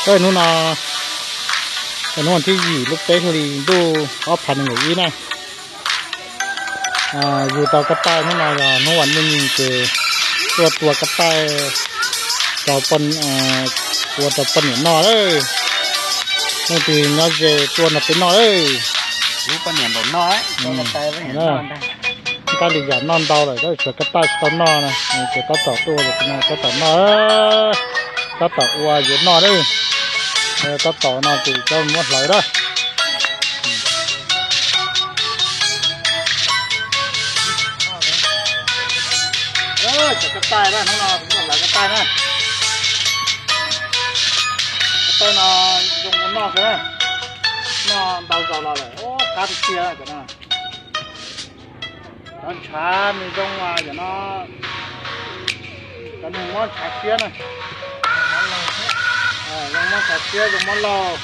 Hnub no, hnub vas thib yim lub peb hlis ntuj ob phav nees nkaum ib na. Yug tau kab taij hnub no yog hnub vas me nis ces tuaj tua kab taij rau, ua rau poj niam noj lawm. Leej twg nyob ze tuaj nrog peb noj lawm. Lub poj niam npaum no, nqaij li yam noj ntau lawm tab sis tshuav kab taij tsis tau noj na, ces tab tom tuaj ua, tab tom noj, tab tom ua yuav noj lawm. Tab tom no ces coj muab hlawv na. Cov kab taij na, hnub no kuv hlawv kab taij na. Kab taij no zoo ua noj kawg na, noj ntau zaus los lawm, qab tiag tiag cov no. Cov ntshav nws zoo, yam no cov nws mob ntshav siab na. Zoo mob ntshav siab, zoo mob laug,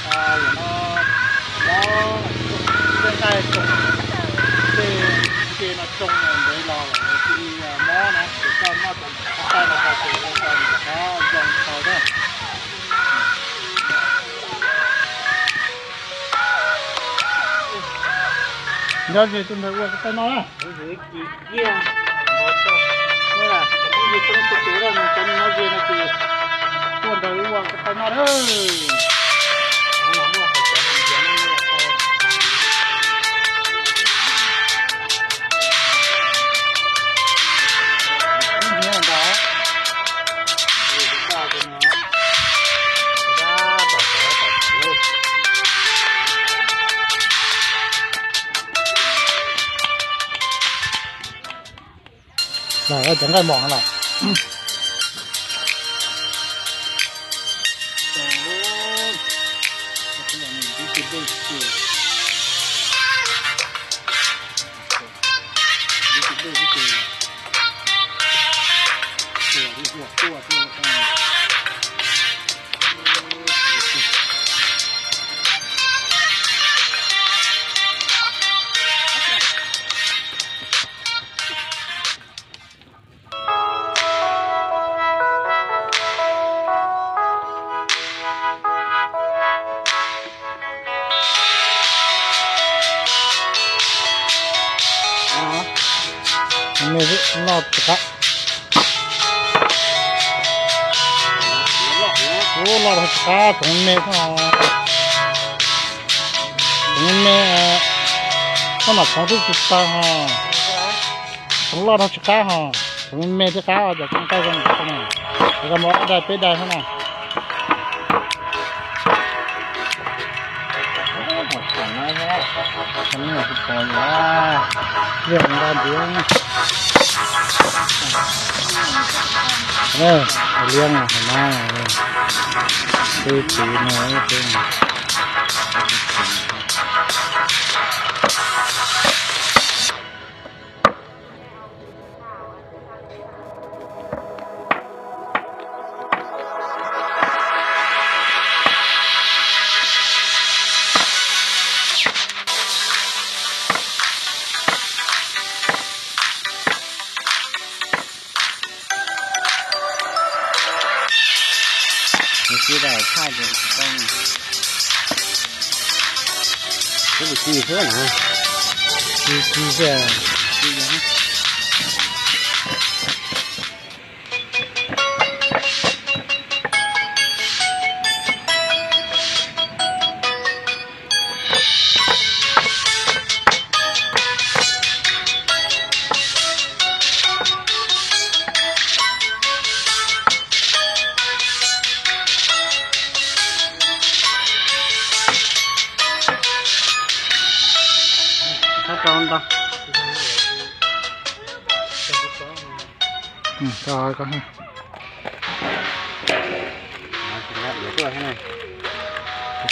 yam no mob tej nqaij tsoo, tej ke no tsoo ntev los cia li mob na, ces koj noj cov ntshav kab taij no rau ces ua rau nws qab zoo tau na. Nyob ze tuaj nrog ua kab taij noj na. Tuaj nrog ua kab taij noj na. Lawm cov nqaij mom lawm. Me loj tsis qab. Ub, loj tsis qab, tsoom me, tsoom me, koj mam txhoov twb tsis tag ho. Tsoom loj no tsis qab ho, tsoom me me thiaj qab, cov tsoom nqaij zoo, cov no mus ob daim peb daim xwb na. Liaj nqa ntiav, liab no, tub txiv no. Tsis tau, tsis tau na. Tsis tau.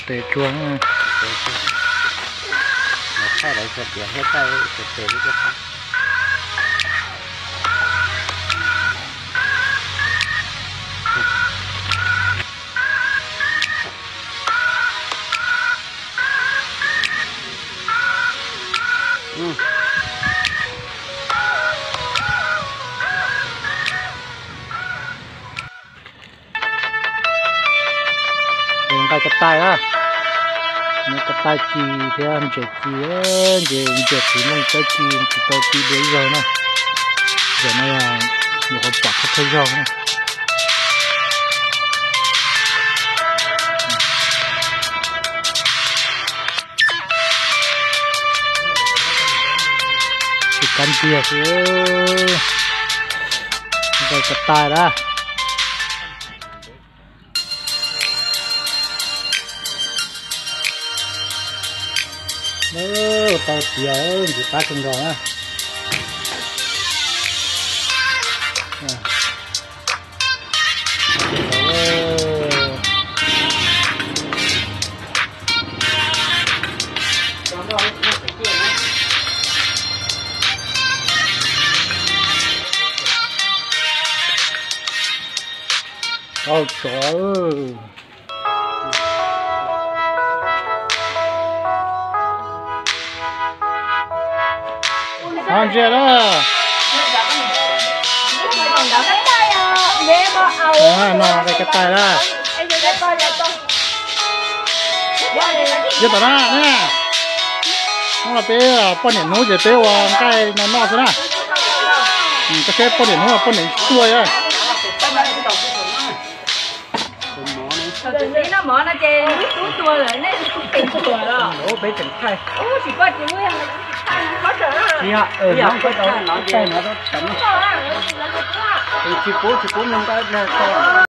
Tes tsuag. Nqaij ko taij na, nqaij ko taij ci thiab ntses ci, ntses, ntses txiv mooj tsaib ci tsis tau ci dua ib zaug na. Zaum no nyuam qhuav pom thawj thawj zaug na. Tsis kab ntiag xwb, nqaij ko taij na. Tau tiag, ntxim qab kawg nkaus na. Tau tsov. Ho ntsia na. No nqaij ko taij na. Yog tom na, hnub no peb poj niam hnub ces peb ua nqaij no noj xwb na. Koj saib poj niam hnub poj niam tuaj. Tsis pub, tsis pub nqaij dag tau.